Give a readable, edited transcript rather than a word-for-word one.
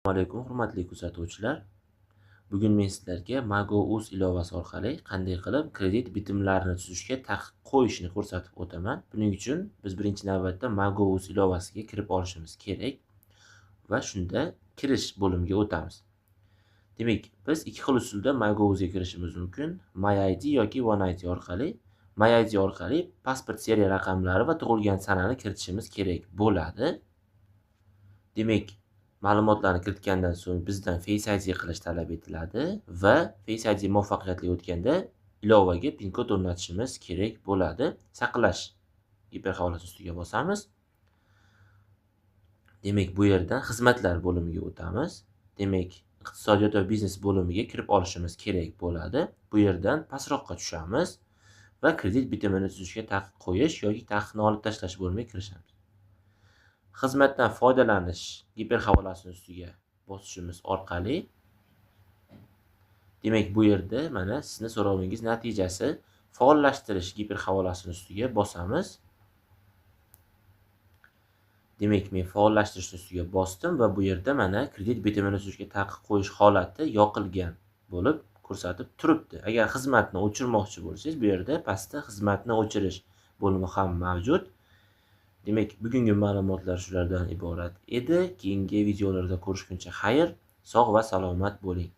Alaykum, hurmatli kuzatuvchilar. Bugun men sizlarga MyGov.uz ilovasi orqali qanday qilib kredit bitimlarini tuzishga taqiq qo'yishni ko'rsatib o'taman. Buning uchun biz birinchi navbatda MyGov.uz ilovasiga kirib olishimiz kerak va shunda kirish bo'limiga o'tamiz. Demak, biz ikki xil usulda MyGov.uzga kirishimiz mumkin: MyID yoki OneID orqali. MyID orqali pasport seriya raqamlari va tug'ilgan sanani kiritishimiz kerak bo'ladi. Demak, ma'lumotlarni kiritgandan so'ng bizdan Face ID qilish talab etiladi va Face ID muvaffaqiyatli o'tganda ilovaga PIN kod o'rnatishimiz kerak bo'ladi. Saqlash giperhavolasi ustiga bosamiz. Demak, bu yerdan xizmatlar bo'limiga o'tamiz. Demak, iqtisodiyot va biznes bo'limiga kirib olishimiz kerak bo'ladi. Bu yerdan pastroqqa tushamiz va kredit bitimini tuzishga taqiq qo'yish yoki taqiqni olib tashlash bo'limiga kirishamiz. Xizmatdan foydalanish giperhavolasini ustiga bosishimiz orqali, demak, bu yerda mana sizni so'rovingiz natijasi faollashtirish giperhavolasini ustiga bosamiz. Demak, men faollashtirishni ustiga bosdim va bu yerda mana kredit bitimini tuzishga taqiq qo'yish holati yoqilgan bo'lib ko'rsatib turibdi. Agar xizmatni o'chirmoqchi bo'lsangiz, bu yerda pastda xizmatni o'chirish bo'limi ham mavjud. Demak, bugungi ma'lumotlar shulardan iborat edi. Keyingi videolarda ko'rishguncha xayr, sog' va salomat bo'ling.